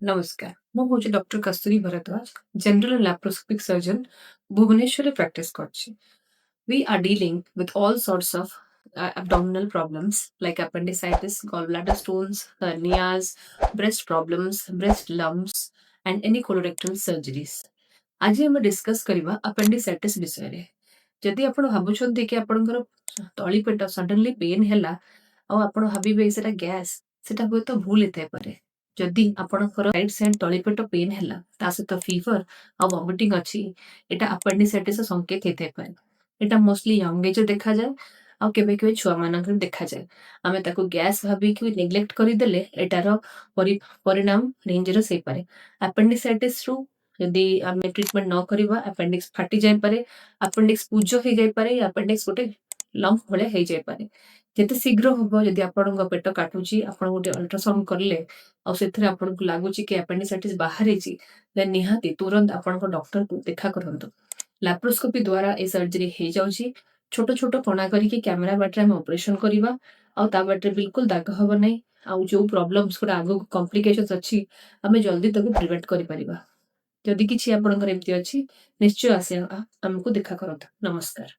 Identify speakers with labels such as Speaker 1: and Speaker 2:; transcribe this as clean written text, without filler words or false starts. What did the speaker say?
Speaker 1: ନମସ୍କାର, ମୁଁ ହେଉଛି ଡକ୍ଟର କସ୍ତୁରୀ ଭରଦ୍ୱାଜ, ଜେନେରାଲ ଲାପ୍ରୋସ୍କୋପିକ ସର୍ଜନ, ଭୁବନେଶ୍ୱରରେ ପ୍ରାକ୍ଟିସ୍ କରୁଛି। We are dealing with all sorts of abdominal problems like appendicitis, gallbladder stones, hernias, breast problems, breast lumps, and any colorectal surgeries. ଆଜି ଆମେ discus କରିବା appendicitis ବିଷୟରେ। ଯଦି ଆପଣ ଭାବୁଛନ୍ତି କି ଆପଣଙ୍କର ତଳି ପେଟ ସଡନଲି ପେନ୍ ହେଲା ଆଉ ଆପଣ ଭାବିବେ ସେଟା ଗ୍ୟାସ୍, ସେଟା ହୁଏତ ଭୁଲ ହେଇଥାଇପାରେ। ଯଦି ଆପଣଙ୍କର ରାଇଟ୍ ସାଇଡ୍ ତଳି ପେଟ ପେନ୍ ହେଲା, ତା ସହିତ ଫିଭର ଆଉ ଭମିଟିଂ ଅଛି, ଏଇଟା appendicitis ର ସଂକେତ ହେଇଥାଇପାରେ। ଏଇଟା ମୋଷ୍ଟଲି ୟଙ୍ଗ ଏଜରେ ଦେଖାଯାଏ ଆଉ କେବେ କେବେ ଛୁଆମାନଙ୍କର ଦେଖାଯାଏ। ଆମେ ତାକୁ ଗ୍ୟାସ୍ ଭାବିକି ନେଗ୍ଲେକ୍ଟ କରିଦେଲେ ଏଟାର ପରିଣାମ ଡେଞ୍ଜରସ୍ ହେଇପାରେ। appendicitis ରୁ ଯଦି ଆମେ ଟ୍ରିଟମେଣ୍ଟ ନ କରିବା, ଆପେଣ୍ଡିକ୍ସ ଫାଟି ଯାଇପାରେ, ଆପେଣ୍ଡିକ୍ସ ପୂଜ ହେଇଯାଇପାରେ, ଆପେଣ୍ଡିକ୍ସ ଗୋଟେ ଲମ୍ପ ଭଳିଆ ହେଇଯାଇପାରେ। ଯେତେ ଶୀଘ୍ର ହବ, ଯଦି ଆପଣଙ୍କ ପେଟ କାଟୁଛି, ଆପଣ ଗୋଟେ ଅଲ୍ଟ୍ରାସାଉଣ୍ଡ କଲେ ଆଉ ସେଥିରେ ଆପଣଙ୍କୁ ଲାଗୁଛି କି ଆପେଣ୍ଡିସାଇଟିସ୍ ବାହାରିଛି, ଦେନ୍ ନିହାତି ତୁରନ୍ତ ଆପଣଙ୍କ ଡକ୍ଟରକୁ ଦେଖା କରନ୍ତୁ। ଲାପ୍ରୋସ୍କୋପି ଦ୍ୱାରା ଏ ସର୍ଜରୀ ହେଇଯାଉଛି। ଛୋଟ ଛୋଟ କଣା କରିକି କ୍ୟାମେରା ବାଟରେ ଆମେ ଅପରେସନ କରିବା ଆଉ ତା ବାଟରେ ବିଲକୁଲ ଦାଗ ହବ ନାହିଁ ଆଉ ଯୋଉ ପ୍ରୋବ୍ଲେମ୍ସ ଗୁଡ଼ା ଆଗକୁ କମ୍ପ୍ଲିକେସନ୍ସ ଅଛି, ଆମେ ଜଲ୍ଦି ତାକୁ ପ୍ରିଭେଣ୍ଟ କରିପାରିବା। ଯଦି କିଛି ଆପଣଙ୍କର ଏମିତି ଅଛି, ନିଶ୍ଚୟ ଆସି ଆମକୁ ଦେଖା କରନ୍ତୁ। ନମସ୍କାର।